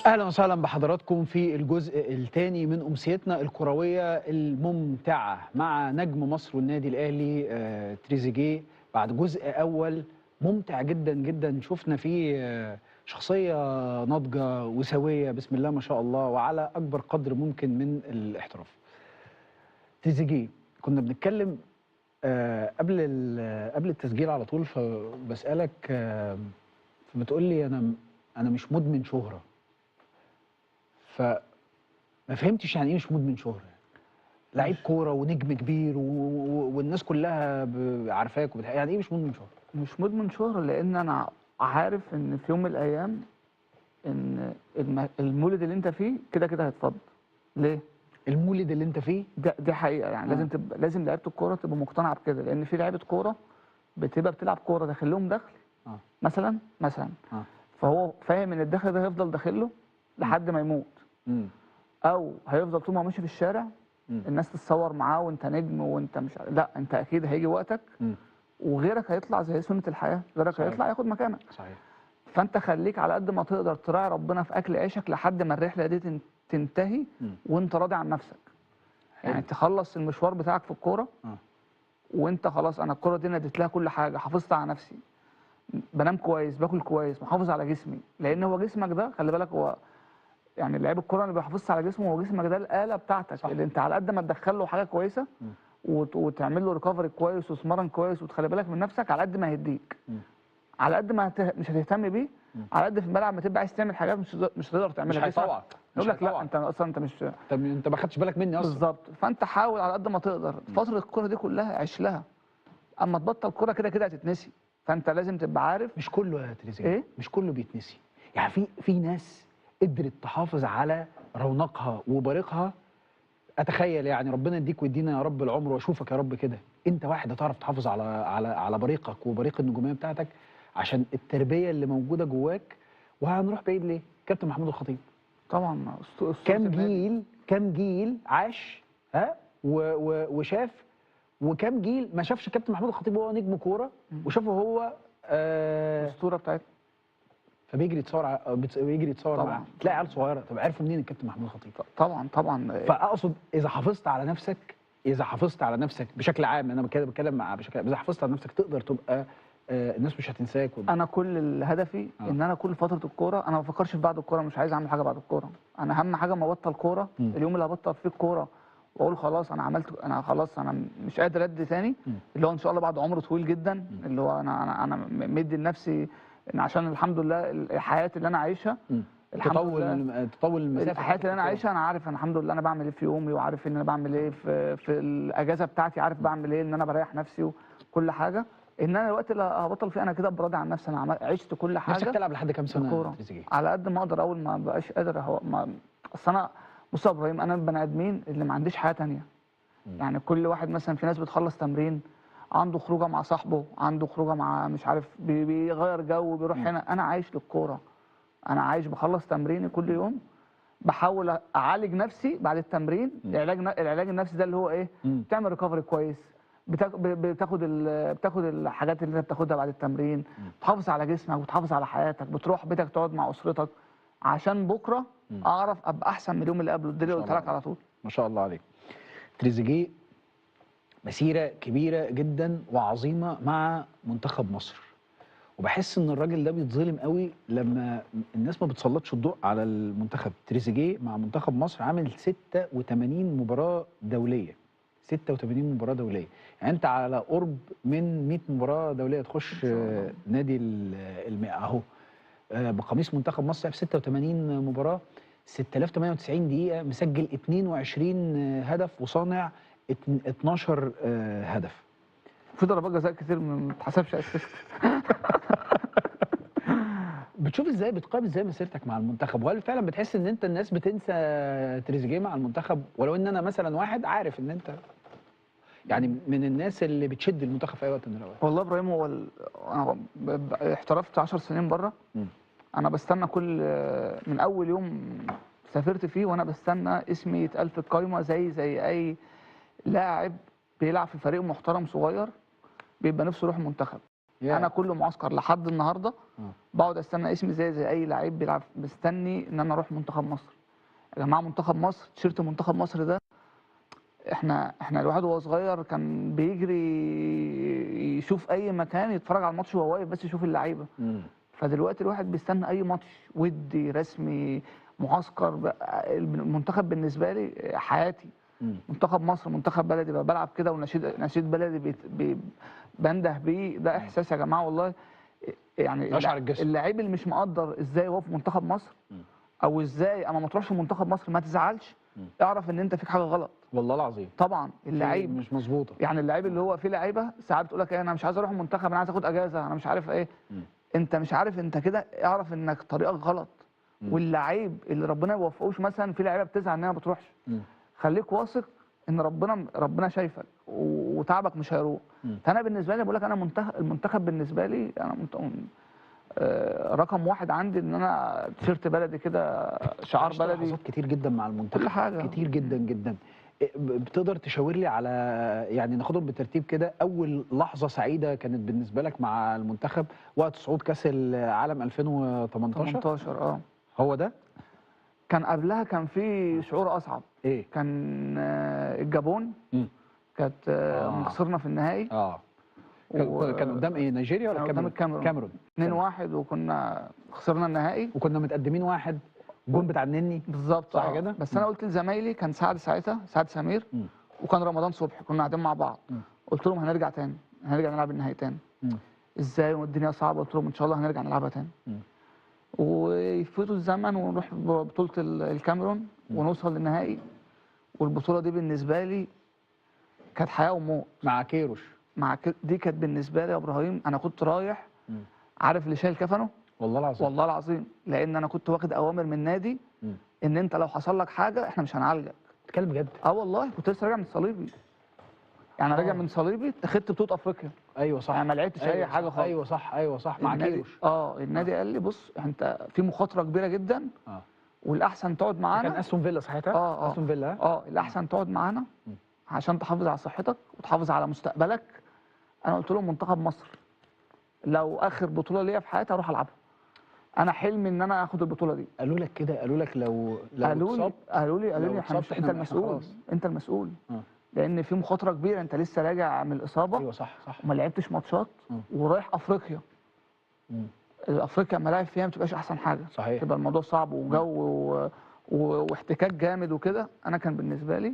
اهلا وسهلا بحضراتكم في الجزء الثاني من امسيتنا الكروية الممتعة مع نجم مصر والنادي الاهلي تريزيجيه، بعد جزء اول ممتع جدا جدا شفنا فيه شخصية ناضجة وسويه بسم الله ما شاء الله، وعلى اكبر قدر ممكن من الاحتراف. تريزيجيه كنا بنتكلم قبل التسجيل على طول، فبسالك فبتقول لي انا مش مدمن شهره. فما فهمتش يعني ايه مش مدمن شهره؟ لعيب كورة ونجم كبير والناس كلها عارفاك، يعني ايه مش مدمن شهره؟ مش مدمن شهره لان انا عارف ان في يوم من الايام ان المولد اللي انت فيه كده كده هيتفض. ليه؟ المولد اللي انت فيه دي حقيقة يعني. لازم تبقى، لازم لعيبة الكورة تبقى مقتنعة بكده، لان في لعيبة كورة بتبقى بتلعب كورة داخل لهم دخل مثلا فهو فاهم ان الدخل ده هيفضل داخل له لحد ما يموت، او هيفضل طول ما هو ماشي في الشارع الناس تتصور معاه وانت نجم وانت مش، لا انت اكيد هيجي وقتك وغيرك هيطلع، زي سنة الحياة، غيرك هيطلع ياخد مكانك. صحيح. فانت خليك على قد ما تقدر تراعي ربنا في اكل عيشك لحد ما الرحلة دي تنتهي وانت راضي عن نفسك. يعني تخلص المشوار بتاعك في الكورة وانت خلاص، انا الكورة دي اديت لها كل حاجة، حافظت على نفسي، بنام كويس، باكل كويس، محافظ على جسمي، لان هو جسمك ده خلي بالك، هو يعني لعيب الكورة اللي بيحافظش على جسمه، هو جسمك ده الاله بتاعتك. صح. اللي انت على قد ما تدخل له حاجة كويسة وتعمل له recovery كويس وتتمرن كويس وتخلي بالك من نفسك، على قد ما هيديك، على قد ما مش هتهتم بيه، على قد في الملعب ما تبقى عايز تعمل حاجات مش هتقدر تعملها. مش هيطوعك، يقول لك لا انت اصلا انت مش، انت ما خدتش بالك مني اصلا. بالظبط. فانت حاول على قد ما تقدر فترة الكورة دي كلها عيش لها، اما تبطل كورة كده كده هتتنسي، فانت لازم تبقى عارف. مش كله يا تريزيجيه، إيه؟ مش كله بيتنسي، يعني في ناس قدرت تحافظ على رونقها وبريقها. اتخيل يعني ربنا يديك ويدينا يا رب العمر واشوفك يا رب كده، انت واحد هتعرف تحافظ على على على بريقك وبريق النجومية بتاعتك عشان التربية اللي موجودة جواك. وهنروح بعيد ليه؟ كابتن محمود الخطيب طبعا، كام جيل، كام جيل عاش ها وشاف، وكام جيل ما شافش كابتن محمود الخطيب وهو نجم كورة وشافه هو الاسطورة بتاعتنا، فبيجري يتصور، بيجري يتصور معاه، تلاقي عيال صغيرة. طب عرفوا منين الكابتن محمود الخطيب؟ طبعا طبعا. فاقصد اذا حافظت على نفسك، اذا حافظت على نفسك بشكل عام، انا كده بتكلم مع بشكل عام، اذا حافظت على نفسك تقدر تبقى الناس مش هتنساك. انا كل هدفي ان انا كل فترة الكورة انا ما بفكرش في بعد الكورة، مش عايز اعمل حاجة بعد الكورة، انا اهم حاجة ما ابطل كورة. اليوم اللي هبطل فيه الكورة واقول خلاص انا عملت، انا خلاص انا مش قادر ادي تاني، اللي هو ان شاء الله بعد عمر طويل جدا، اللي هو انا انا مدي لنفسي ان عشان الحمد لله الحياة اللي انا عايشها، الحمد لله تطول المسافة، الحياة اللي انا عايشها انا عارف انا الحمد لله انا بعمل ايه في يومي، وعارف ان انا بعمل ايه في الاجازة بتاعتي، عارف بعمل ايه، ان انا بريح نفسي وكل حاجة. ان انا الوقت اللي هبطل فيه انا كده براضي عن نفسي، انا عشت كل حاجة. نفسك تلعب لحد كام سنة؟ على قد ما اقدر، اول ما بقاش قادر اصل انا بص يا ابراهيم، انا البني ادمين اللي ما عنديش حياة ثانية. يعني كل واحد مثلا، في ناس بتخلص تمرين عنده خروجه مع صاحبه، عنده خروجه مع مش عارف، بيغير جو، بيروح هنا. انا عايش للكورة، انا عايش بخلص تمريني كل يوم، بحاول اعالج نفسي بعد التمرين. العلاج النفسي ده اللي هو ايه؟ بتعمل recovery كويس، بتاخد الحاجات اللي انت بتاخدها بعد التمرين، بتحافظ على جسمك، بتحافظ على حياتك، بتروح بيتك تقعد مع اسرتك، عشان بكره اعرف ابقى احسن من اليوم اللي قبله. ده اللي قلت لك على طول. ما شاء الله عليك تريزيجيه، مسيره كبيرة جدا وعظيمة مع منتخب مصر، وبحس ان الراجل ده بيتظلم قوي لما الناس ما بتسلطش الضوء على المنتخب. تريزيجيه مع منتخب مصر عامل 86 مباراة دولية، 86 مباراة دولية، يعني انت على قرب من 100 مباراة دولية تخش نادي المئة اهو. بقميص منتخب مصر في 86 مباراة، 6098 دقيقة، مسجل 22 هدف وصانع 12 هدف. في ضربات جزاء كتير ما اتحسبش assist. بتشوف ازاي، بتقيم ازاي مسيرتك مع المنتخب؟ وهل فعلا بتحس ان انت الناس بتنسى تريزيجيه مع المنتخب؟ ولو ان انا مثلا واحد عارف ان انت يعني من الناس اللي بتشد المنتخب في اي وقت من الاوقات. والله ابراهيم، هو انا احترفت 10 سنين بره. انا بستنى كل من اول يوم سافرت فيه وانا بستنى اسمي يتقال في القايمة، زي اي لاعب بيلعب في فريق محترم صغير بيبقى نفسه يروح المنتخب. انا كل معسكر لحد النهارده بقعد استنى اسمي زي اي لعيب بيلعب، مستني ان انا اروح منتخب مصر. يا جماعة منتخب مصر، تيشيرت منتخب مصر ده، احنا الواحد وهو صغير كان بيجري يشوف اي مكان يتفرج على الماتش وهو واقف بس يشوف اللعيبة. فدلوقتي الواحد بيستنى اي ماتش ودي رسمي معسكر. المنتخب بالنسبة لي حياتي. منتخب مصر منتخب بلدي، بلعب كده ونشيد نشيد بلدي بنده بيه. ده احساس يا جماعة والله. يعني اللعيب اللي مش مقدر ازاي هو في منتخب مصر، او ازاي اما ما تروحش منتخب مصر ما تزعلش، اعرف ان انت فيك حاجة غلط. والله العظيم طبعا اللعيب مش مظبوطة. يعني اللعيب اللي هو في لعيبة ساعات بتقول لك ايه، انا مش عايز اروح المنتخب، انا عايز اخد اجازه، انا مش عارف ايه. انت مش عارف، انت كده اعرف انك طريقك غلط. واللعيب اللي ربنا ما يوفقوش مثلا، في لعيبة بتزعل انها ما بتروحش. خليك واثق ان ربنا شايفك وتعبك مش هيروح. فانا بالنسبة لي بقول لك، انا المنتخب بالنسبة لي انا رقم واحد عندي، ان انا تيشيرت بلدي كده، شعار بلدي. لحظات كتير جدا مع المنتخب، كل حاجة كتير جدا جدا. بتقدر تشاور لي على، يعني ناخدهم بالترتيب كده، اول لحظة سعيدة كانت بالنسبة لك مع المنتخب وقت صعود كاس العالم 2018؟ 18 هو ده؟ كان قبلها كان في شعور اصعب. ايه؟ كان الجابون. كانت خسرنا في النهائي. كان قدام ايه، نيجيريا ولا الكاميرون؟ قدام الكاميرون 2-1، وكنا خسرنا النهائي وكنا متقدمين 1، الجون بتاع النني بالظبط، صح كده؟ بس انا قلت لزمايلي، كان سعد ساعتها، سعد سمير، وكان رمضان صبحي، كنا قاعدين مع بعض. قلت لهم هنرجع تاني، هنرجع نلعب النهائي تاني. ازاي والدنيا صعبة؟ قلت لهم ان شاء الله هنرجع نلعبها تاني. ويفوتوا الزمن ونروح بطوله الكاميرون ونوصل للنهائي. والبطوله دي بالنسبة لي كانت حياة وموت. مع كيروش، مع دي كانت بالنسبة لي يا ابراهيم، انا كنت رايح عارف اللي شايل كفنه، والله العظيم، والله العظيم، لان انا كنت واخد اوامر من النادي ان انت لو حصل لك حاجة احنا مش هنعالجك. بتتكلم بجد؟ والله كنت لسه راجع من صليبي، يعني راجع من صليبي، خدت بطوله افريقيا. ايوه صح، يعني ما لعبتش اي حاجة خالص. ايوه صح، ايوه صح، مع كيروش. النادي قال لي بص، انت في مخاطره كبيرة جدا، والاحسن تقعد معانا. كان استون فيلا ساعتها؟ استون فيلا. الاحسن تقعد معانا عشان تحافظ على صحتك وتحافظ على مستقبلك. انا قلت لهم منتخب مصر لو اخر بطوله ليا في حياتي اروح العبها. انا حلمي ان انا اخد البطولة دي. قالوا لك كده؟ قالوا لك لو اتصبت؟ قالوا لي انت المسؤول، انت المسؤول، لان في مخاطره كبيرة، انت لسه راجع من الاصابة. ايوه صح صح، وما لعبتش ماتشات، ورايح افريقيا. افريقيا الملاعب فيها ما بتبقاش احسن حاجة، صحيح، تبقى الموضوع صعب وجو واحتكاك جامد وكده. انا كان بالنسبة لي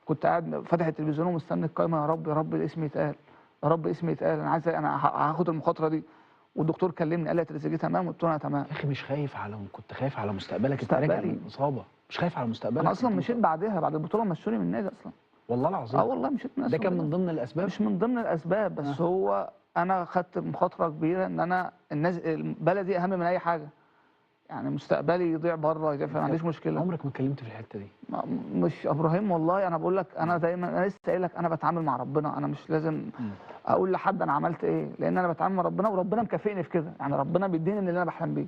كنت قاعد فاتح التلفزيون ومستني القايمة، يا رب يا رب الاسم يتقال، يا رب اسمي يتقال، انا عايز، انا هاخد المخاطرة دي. والدكتور كلمني قال لي تريزيجيه تمام، قلت له انا تمام. يا اخي مش خايف على، كنت خايف على مستقبلك، انت راجع من اصابه، مش خايف على مستقبلك؟ انا اصلا مشيت بعدها، بعد البطولة مشوني من النادي اصلا. والله العظيم؟ والله مشيت من ده كان من ضمن الاسباب؟ مش من ضمن الاسباب، بس هو انا خدت مخاطره كبيرة، ان انا الناس بلدي اهم من اي حاجة، يعني مستقبلي يضيع بره يضيع، ما عنديش مشكلة. عمرك ما اتكلمت في الحتة دي؟ مش ابراهيم والله، انا بقول لك، انا دايما، انا لسه قايل لك، انا بتعامل مع ربنا، انا مش لازم اقول لحد انا عملت ايه، لان انا بتعامل مع ربنا وربنا مكافئني في كده، يعني ربنا بيديني من اللي انا بحلم بيه.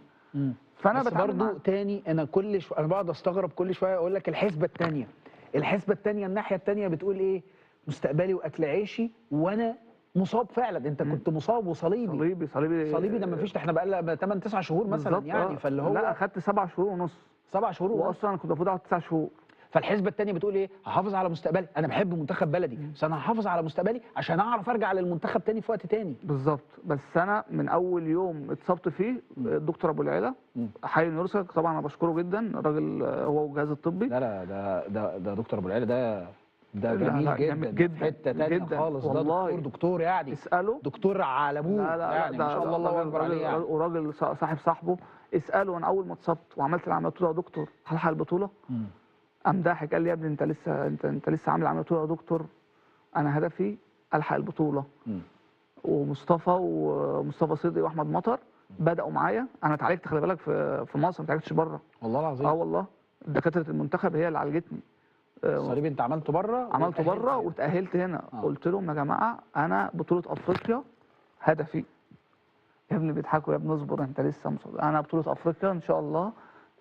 فانا بس برضه تاني، انا كل شوية انا بقعد استغرب، كل شوية اقول لك الحسبة الثانية، الحسبة الثانية، الناحية الثانية بتقول ايه؟ مستقبلي واكل عيشي، وانا مصاب فعلا. انت كنت مصاب وصليبي، صليبي ده ما فيش، احنا بقى لنا 8 9 شهور مثلا يعني، فاللي هو لا اخدت 7 شهور ونص. 7 شهور ونص، واصلا كنت المفروض اقعد 9 شهور. فالحسبه الثانية بتقول ايه؟ هحافظ على مستقبلي، انا بحب منتخب بلدي، بس انا هحافظ على مستقبلي عشان اعرف ارجع للمنتخب تاني في وقت تاني. بالظبط. بس انا من اول يوم اتصبت فيه، الدكتور ابو العيلة حي يرسك، طبعا انا بشكره جدا، الراجل هو والجهاز الطبي. لا لا، ده دكتور ابو العيلة ده جميل جدا جدا، حتة ثانية خالص. ده دكتور يعني، اساله، دكتور على ابوه يعني، ما شاء الله، الله اكبر عليه يعني. وراجل صاحب صاحبه. اساله، انا اول ما اتصبت وعملت العملية قلت له يا دكتور هلحق البطولة؟ قام ضاحك قال لي يا ابني انت لسه، انت لسه عامل عملية يا دكتور، انا هدفي الحق البطولة. ومصطفى صدقي واحمد مطر بداوا معايا. انا اتعالجت، خلي بالك، في مصر، ما اتعالجتش بره. والله العظيم؟ والله، دكاترة المنتخب هي اللي عالجتني. الصليب انت عملته بره؟ عملته بره وتاهلت هنا. قلت لهم يا جماعة انا بطوله افريقيا هدفي. يا ابني بيضحكوا، يا ابني اصبر انت لسه مصاب، انا بطوله افريقيا ان شاء الله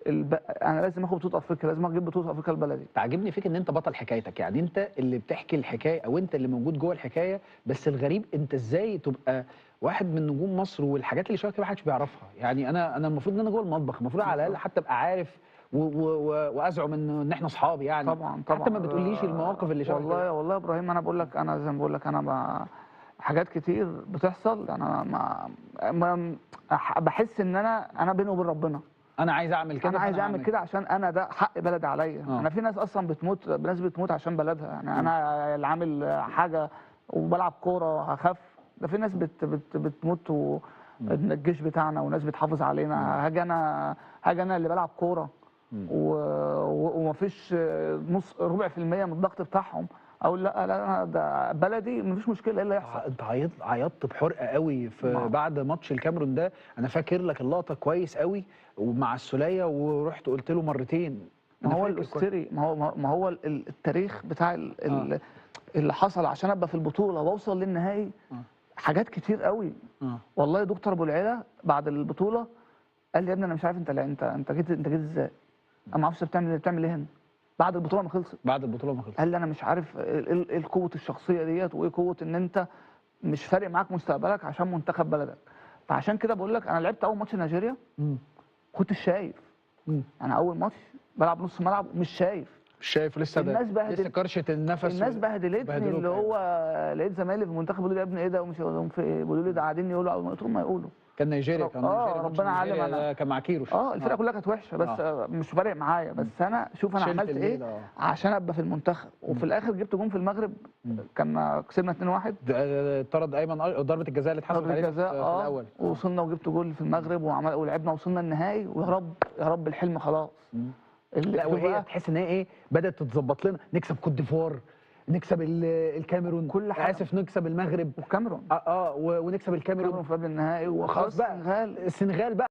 انا لازم اخد بطوله افريقيا، لازم اجيب بطوله افريقيا لبلدي. تعجبني فيك ان انت بطل حكايتك، يعني انت اللي بتحكي الحكاية او انت اللي موجود جوه الحكاية. بس الغريب انت ازاي تبقى واحد من نجوم مصر والحاجات اللي شبه كده محدش بيعرفها. يعني انا المفروض ان انا جوه المطبخ، المفروض على الاقل حتى ابقى عارف وازعم ان احنا اصحاب يعني. طبعا طبعا، حتى ما بتقوليش المواقف اللي شبه والله كده. والله يا ابراهيم انا بقول لك، انا زي ما بقول لك انا حاجات كتير بتحصل انا ما بحس ان انا بيني وبين ربنا، انا عايز اعمل كده، انا عايز اعمل كده عشان انا ده حق بلدي عليا. انا في ناس اصلا بتموت، ناس بتموت عشان بلدها يعني. انا اللي عامل حاجة وبلعب كورة هخاف؟ ده في ناس بت بت بتموت الجيش بتاعنا وناس بتحافظ علينا. هاجي انا اللي بلعب كورة ومفيش نص ربع في المية من الضغط بتاعهم، اقول لا لا ده بلدي مفيش مشكلة، ايه اللي هيحصل؟ انت عيطت بحرقه قوي في بعد ماتش الكاميرون ده، انا فاكر لك اللقطة كويس قوي، ومع السوليه ورحت قلت له مرتين. ما هو الاستري، ما هو التاريخ بتاع اللي حصل عشان ابقى في البطولة واوصل للنهائي. حاجات كتير قوي. والله دكتور ابو العلا بعد البطولة قال لي يا ابني انا مش عارف انت جيت ازاي، انا ما اعرفش بتعمل ايه هنا بعد البطولة ما خلصت. قال لي انا مش عارف ايه قوة الشخصية ديت، وايه قوة ان انت مش فارق معاك مستقبلك عشان منتخب بلدك. فعشان كده بقول لك انا لعبت اول ماتش نيجيريا كنت شايف. انا اول ماتش بلعب نص ملعب ومش شايف، لسه الناس لسه كرشه النفس، الناس بهدلتني، اللي هو لقيت زمايلي في المنتخب بيقولوا لي يا ابني ايه ده، ومش في ايه، بيقولوا لي ده قاعدين يقولوا، قلت لهم ما يقولوا. كان نيجيريا، كان نيجيريا، ربنا عالم. انا كان مع كيروش. الفرقة كلها كانت وحشة، بس مش فارق معايا، بس انا شوف انا عملت ايه عشان ابقى في المنتخب. وفي الاخر جبت جون في المغرب، كان كسبنا 2-1. طرد ايمن، ضربه الجزاء اللي اتحسبت علينا في الاول. وصلنا وجبت جول في المغرب ولعبنا وصلنا النهائي، ويا رب يا رب الحلم خلاص. لا وهي تحس ان هي ايه، بدات تتظبط لنا، نكسب كوت ديفوار، نكسب الكاميرون، كل حاجة، اسف نكسب المغرب والكاميرون، ونكسب الكاميرون في قبل النهائي، وخلاص بقى السنغال بقى.